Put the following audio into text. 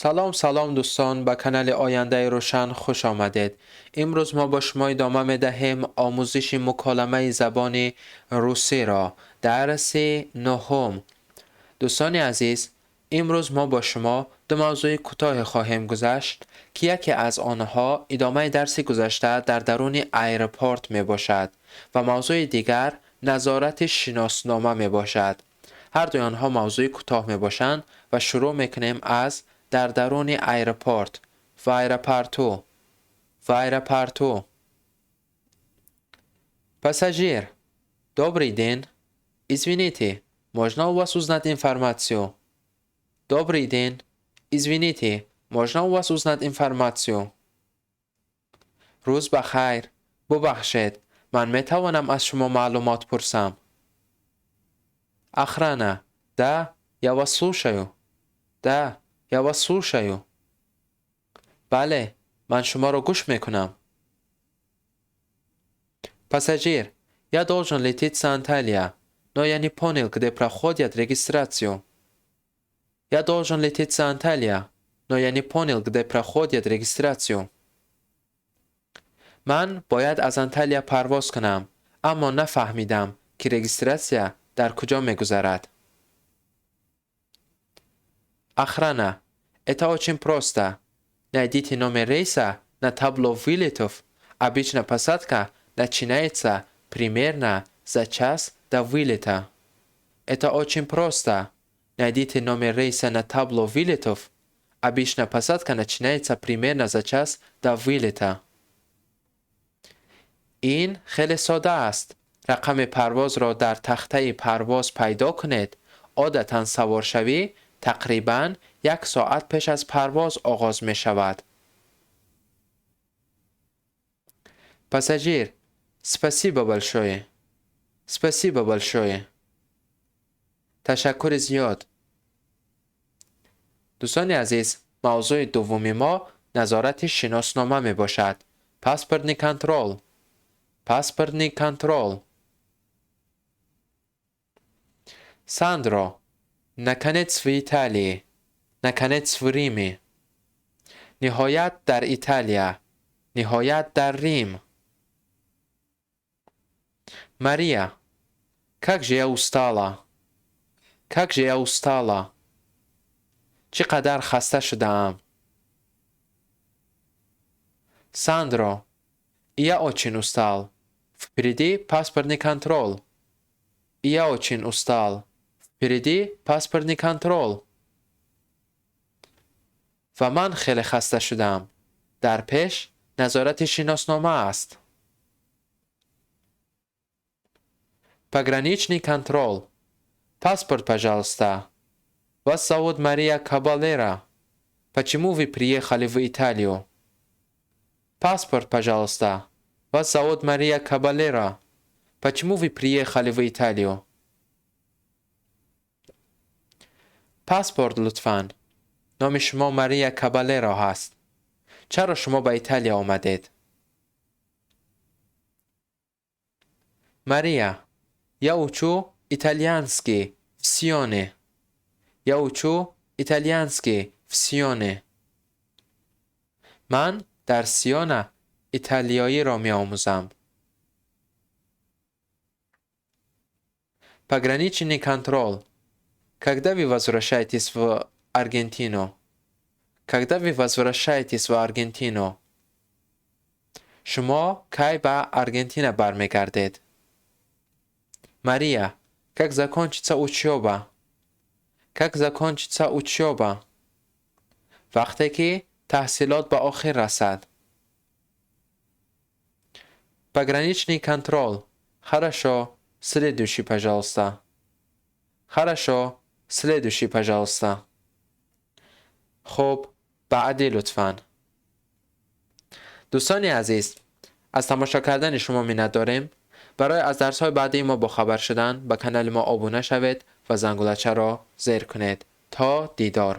Салом, салом, дӯстон, ба канали Ояндаи Рӯшан хуш омадед. Имрӯз мо бо шумо идома медиҳем омӯзиши муколамаи забони русиро, дарси нӯҳум. Дӯстони азиз, имрӯз мо бо шумо ду мавзӯи кӯтоҳе хоҳем гузашт, ки яке аз онҳо идомаи дарси гузашта дар даруни аэропорт мебошад ва мавзӯи дигар назорати шиноснома мебошад. Ҳар дуи онҳо мавзӯи кӯтоҳ мебошанд ва шурӯъ мекунем аз дар даруни аэропорт, в аэропорту, в аэропорту. Пассажир: Добрый день. Извините, можно у вас узнать информацию? Добрый день. Извините, можно у вас узнать информацию? Рӯз ба хайр. Бубахшед, ман метавонам аз шумо маълумот пурсам? Охрана: Да, я вас слушаю. Да, я вас слушаю. Бале, ман шуморо гӯш мекунам. Пассажир: Я должен лететь с Анталия, но я не понял, где проходят регистрацию. Я должен лететь с Анталия, но я не понял, где проходят регистрацию. Ман бояд аз Анталия парвоз кунам, аммо нафаҳмидам, ки регистратсия дар куҷо мегузарад. Охрана: Это очень просто. Найдите номер рейса на табло вылетов. Обычно посадка начинается примерно за час до вылета. Это очень просто. Найдите номер рейса на табло вылетов. Обычно посадка начинается примерно за час до вылета. Ин хеле сода аст. Рақами парвозро дар тахтаи парвоз пайдо кунед. Одатан саворшавӣ тақрибан як соат пеш аз парвоз оғоз мешавад. Пассажир: Спасибо большое. Спасибо большое. Ташаккури зиёд. Дӯстони азиз, мавзӯи дуввуми мо назорати шиноснома мебошад. Паспортный контроль. Паспортный контроль. Сандро: Наконец в Италии. Наконец в Риме. Ниҳоят дар Италия. Ниҳоят дар Рим. Мария: Как же я устала. Как же я устала. Чӣ қадар хаста шудаам. Сандро: Я очень устал. Впереди паспортный контроль. Я очень устал. Впереди паспортный контроль. Ва ман хеле хаста шудам. Дар пеш назорати шиноснома аст. Пограничный контроль. Паспорт, пожалуйста. Вас зовут Мария Кабалера. Почему вы приехали в Италию? Паспорт, пожалуйста. Вас зовут Мария Кабалера. Почему вы приехали в Италию? Паспорт, лутфан. Номи шумо Мария Кабалеро ҳаст. Чаро шумо ба Италия омадед? Мария: Я учу итальянский в Сионе. Я учу итальянский в Сионе. Ман дар Сиона италиёиро меомӯзам. Пограничный контроль. Когда вы возвращаетесь в Аргентину? Когда вы возвращаетесь в Аргентину? Шумо кай ба Аргентина бармегардед? Мария: Как закончится учёба? Как закончится учёба? Вақте ки таҳсилот ба охир расад. Пограничный контроль. Хорошо. Следующий, пожалуйста. Хорошо. Следующий, пожалуйста. Хуб, баъдӣ лутфан. Дӯстони азиз, аз тамошо кардани шумо миннат дорем. Барои аз дарсҳои баъдии мо бохабар шудан ба канали мо обуна шавед ва зангулачаро зер кунед. То дидор.